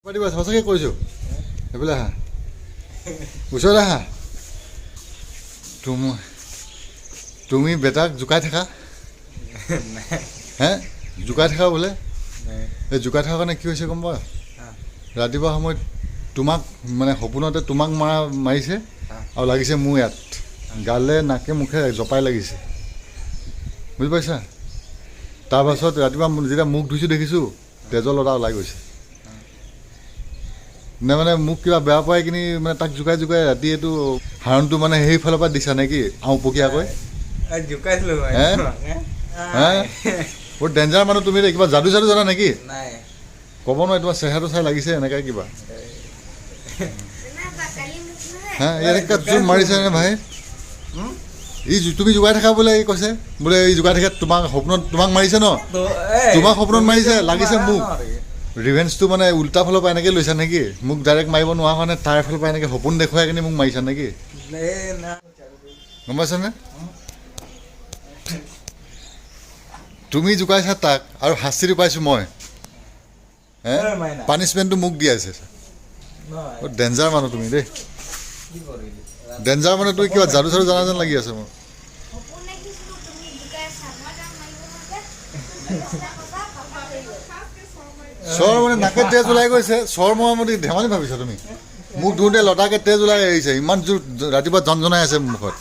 পাতিবা, সঁচাকৈ কৈছোঁ। এইফালে আহা, ওচৰলৈ আহা। তুমি বেটাক জোকাই থাকা হে, জোকাই থাকা বোলে। এই জোকাই থকাৰ কাৰণে কি হৈছে গম পোৱা? ৰাতিপুৱা সময়ত তোমাক মানে সপোনতে তোমাক মাৰা মাৰিছে আৰু লাগিছে মোৰ ইয়াত গালে, নাকে, মুখে জপাই লাগিছে, বুজি পাইছা? তাৰপাছত ৰাতিপুৱা যেতিয়া মুখ ধুইছোঁ, দেখিছোঁ তেজৰ লতা ওলাই গৈছে। নে মানে মোক কিবা বেয়া পাই কিনি মানে তাক জোকাই জোকাই ৰাতি এইটো হাৰণটো মানে সেইফালৰ পৰা দিছা নেকি আওপকীয়াকৈ? জোকাইছিলো। হে? হে, বহুত ডেঞ্জাৰ মানুহ তুমি দেই। কিবা যাদু চাদু জানা নেকি? নাই। ক'ব নোৱাৰি, তোমাৰ চেহেৰাটো চাই লাগিছে এনেকাই কিবা। হে, এনেকুৱা জোৰ মাৰিছে নে ভাই? ই তুমি জোকাই থাকা বোলে। ই কৈছে বোলে ই জোকাই থাকে, তোমাক সপোনত তোমাক মাৰিছে ন? তোমাক সপোনত মাৰিছে, লাগিছে মোক। ৰিভেঞ্জটো মানে উল্টা ফালৰ পৰা এনেকৈ লৈছা নেকি? মোক ডাইৰেক্ট মাৰিব নোৱাৰা কাৰণে তাৰ ফালৰ পৰা এনেকৈ সপোন দেখুৱাই কিনি মোক মাৰিছা নেকি? গম পাইছানে? তুমি জোকাইছা তাক আৰু শাস্তিটো পাইছোঁ মই। হে, পানিছমেণ্টটো মোক দি আছে। বহুত ডেঞ্জাৰ মানুহ তুমি দেই। ডেঞ্জাৰ মানে তুমি কিবা যাদু চাদু জানা যেন লাগি আছে মোৰ। সপোন দেখিছিলো তুমি জোকাইছা, মই তাক মাৰিব নোৱাৰোঁ। চৰ মানে নাকে তেজ ওলাই গৈছে। চৰ মৰা মানে ধেমালি ভাবিছা তুমি? মোক ধুওঁতে লতাকে তেজ ওলাই আহিছে, ইমান জোৰ ৰাতিপুৱা জনজনাই আছে মুখত।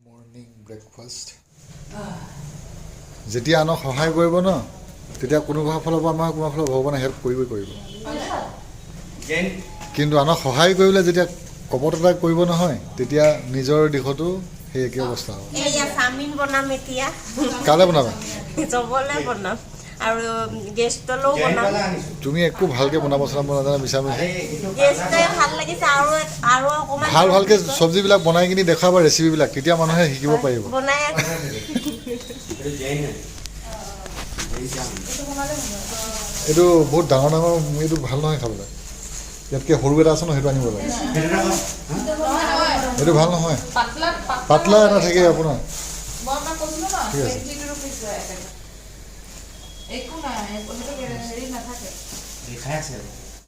Morning breakfast. যেতিয়া আনক সহায় কৰিব ন, তেতিয়া কোনোবা ফালৰ পৰা নহয় কোনোবা ফালৰ পৰা ভগৱানে হেল্প কৰিবই কৰিব। কিন্তু আনক সহায় কৰিবলৈ যেতিয়া কপটতা কৰিব নহয়, তেতিয়া নিজৰ দিশতো সেই একেই অৱস্থা হ'ব। এয়া চাওমিন বনাম এতিয়া। কালে বনাবা? চবলে বনাম আৰু গেষ্টলৈও বনাম। তুমি একো ভালকে বনাব চনাব নাজানা, মিছা মিছি। গেষ্টে ভাল লাগিছে আৰু আৰু অকণমান। ভাল ভালকে চব্জিবিলাক বনাই কিনি দেখুৱাবা, ৰেচিপিবিলাক, তেতিয়া মানুহে শিকিব পাৰিব। বনাই আছো। এইটো বহুত ডাঙৰ ডাঙৰ, এইটো ভাল নহয় খাবলৈ। ইয়াতকৈ সৰু এটা আছে ন, সেইটো আনিব লাগে। এইটো ভাল নহয়, পাতলা এটা থাকে আপোনাৰ। ঠিক আছে। একো নাই, সেইটো হেৰি নাথাকে। দেখাই আছে।